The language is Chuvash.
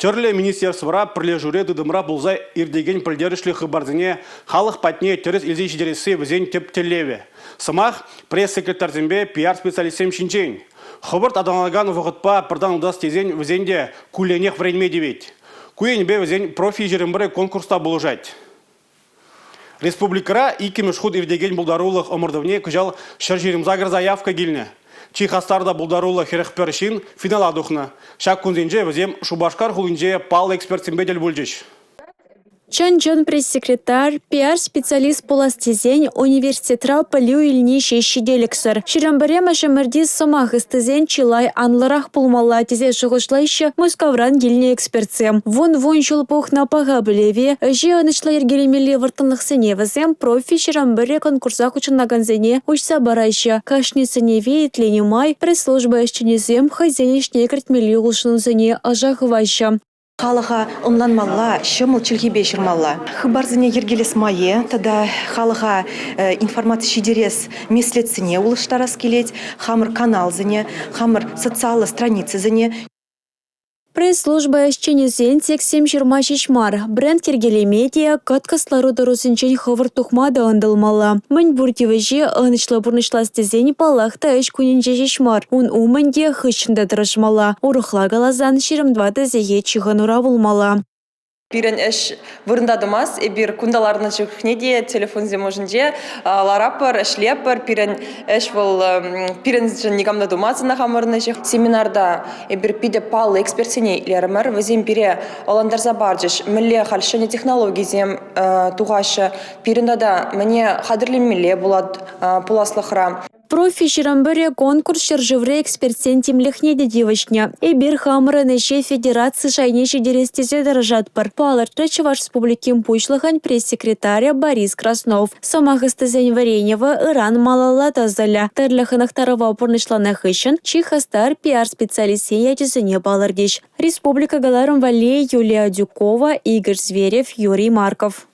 Тӗрлӗ министерствӑра, пӗрлешӳре тытӑмра пулса иртекен пӗлтерӗшлӗ хыпарсене халӑх патне тӗрӗс илсе ҫитересси вӗсен тӗп тӗллевӗ. Сӑмах пресс-секретарьсемпе пиар-специалистсем ҫинчен. Хӑвӑрт аталанакан вӑхӑтпа пӗртан утас тесен вӗсен те кулленех вӗренме тивет. Ку енӗпе вӗсен «Профи 21» конкурс та пулӑшать. Республикӑра иккӗмӗш хут иртекен пултарулӑх ӑмӑртӑвне кӑҫал 128 заявка килнӗ. Чи хастар та пултаруллӑ 41 ҫын финала тухнӑ. Ҫак кунсенче вӗсем Шупашкар хулинче паллӑ экспертсемпе тӗл пулчӗҫ. Чӑн-чӑн пресс-секретарь, пиар-специалист пулас тесен университетра пӗлӳ илни ҫеҫ ҫителӗксӗр. 21-мӗш ӗмӗрти сӑмах ӑстисен чылай анлӑрах пулмалла тесе шухӑшлаҫҫӗ Мускавран килнӗ экспертсем. Вун-вун ҫул пухнӑ паха пӗлӗве, ӗҫе ӑнӑҫлӑ йӗркелемелли вӑрттӑнлӑхсене вӗсем «Профи 21» конкурса хутшӑнакансене уҫса параҫҫӗ. Кашни сӗнӗве итленӗ май пресс-служба ӗҫченӗсем хӑйсен ӗҫне кӗртмелли улшӑнусене ӑша хываҫҫӗ. Халӑха ӑнланмалла, ҫӑмӑл чӗлхепе ҫырмалла. Хыпарсене йӗркелес мае тата халӑха информаци ҫитерес меслетсене улӑштарас килет, хамӑр каналсене, хамӑр социаллӑ страницӑсене. Пресс-служба ӗҫченӗсен текстсем ҫырма ҫеҫ мар, бренд йӗркелеме те, кӑткӑс лару-тӑрусенчен хӑвӑрт тухма та ӑнтӑлмалла. Мӗн пур тивӗҫе ӑнӑҫлӑ пурнӑҫлас тесен, паллах та, ӗҫ кунӗнче ҫеҫ мар, ун умӗн те, хыҫҫӑн та тӑрӑшмалла. Урӑхла каласан, 24 сехет ҫыхӑнура пулмалла. Пирӗн ӗҫ вырӑнта тӑмасть. Эпир кунта ларнӑ чухне те телефонсем ӑшӗнче ларатпӑр, ӗҫлетпӗр. Пирӗн ӗҫ вӑл пирӗншӗн никам та тумасть ӑна хамӑрӑн ӗҫе. Семинарта эпир питӗ паллӑ экспертсене итлерӗмӗр. Вӗсем пире ӑнлантарса пачӗҫ, мӗнле халь ҫӗнӗ технологисем тухаҫҫӗ, пирӗн тата мӗне хатӗрленмелле пулать пуласлӑхра. «Профи 21» конкурс ҫӗршыври экспертсен тимлӗхне те тивӗҫнӗ. Эпир хамӑрӑн ӗҫе федераци шайне ҫитерес тесе тӑрӑшатпӑр, палӑртрӗ Чӑваш Республикин Пуҫлӑхӗн пресс-секретарӗ Борис Краснов. Сӑмах ӑстисен вӗренӗвӗ ыран малалла тӑсӑлӗ. Тӗрлӗ хӑнӑхтарӑва пурнӑҫланӑ хыҫҫӑн чи хастар пиар-специалистсен ячӗсене палӑртӗҫ. Республика кӑларӑм валли Юлия Адюкова, Игорь Зверев, Юрий Марков.